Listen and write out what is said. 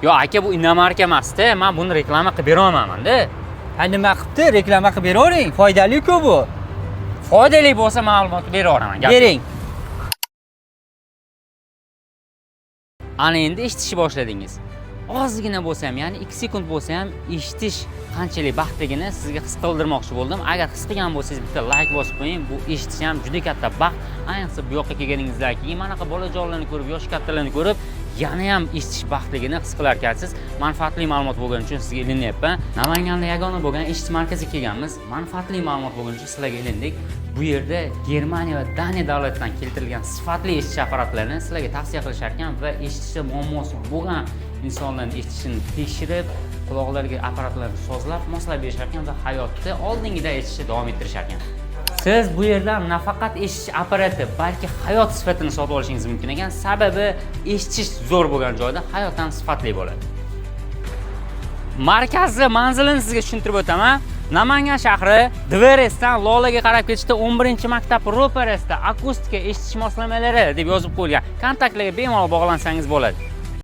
Yo aka, bu иномарка emasda, man buni reklama qilib bera olmayman-da. Ha, nima qilibdi? Reklama qilib beravering. Foydali-ku bu. Foydali bo'lsa ma'lumot beraveraman. Gap. Bering. Ana endi eshitishni boshladingiz. Ozgina bo'lsa ham, ya'ni 2 sekund bo'lsa ham eshitish qanchalik baxtligini sizga his qildirmoqchi bo'ldim. Agar his qilgan bo'lsangiz, bitta like bosib qo'ying. Bu eshitish ham juda katta baxt. Ayniqsa bu yoqqa kelganingizdan keyin manaqa bolajonlarni ko'rib, yosh kattalarni ko'rib, yana ham eshitish baxtligini his qilar ekansiz. Manfaatli ma'lumot bo'lgani uchun sizga ilinyapman. Namanganda yagona bo'lgan eshitish markaziga kelganmiz. Manfaatli ma'lumot bo'lgani uchun sizlarga ilindik. Bu yerda Germaniya va Daniya davlatidan keltirilgan sifatli eshitish apparatlarini sizlarga tavsiya qilishar ekan va eshitishda muammosi bo'lgan insonlarni eshitishini tekshirib, quloqlariga apparatlarni sozlab, moslab berishar ekan va hayotda oldingiday eshitishni davom ettirishar ekan. Siz bu yerdan nafaqat eshitish apparati, balki hayot sifatini sotib olishingiz mumkin ekan. Sababi eshitish zo'r bo'lgan joyda hayot ham sifatli bo'ladi. Markazi manzilini sizga tushuntirib o'taman. Namangan shahri Dveresdan Lolaga qarab ketishda 11-maktab ro'parasida akustika eshitish moslamalari deb yozib qo'yilgan. Kontaktlarga bemalol bog'lansangiz bo'ladi.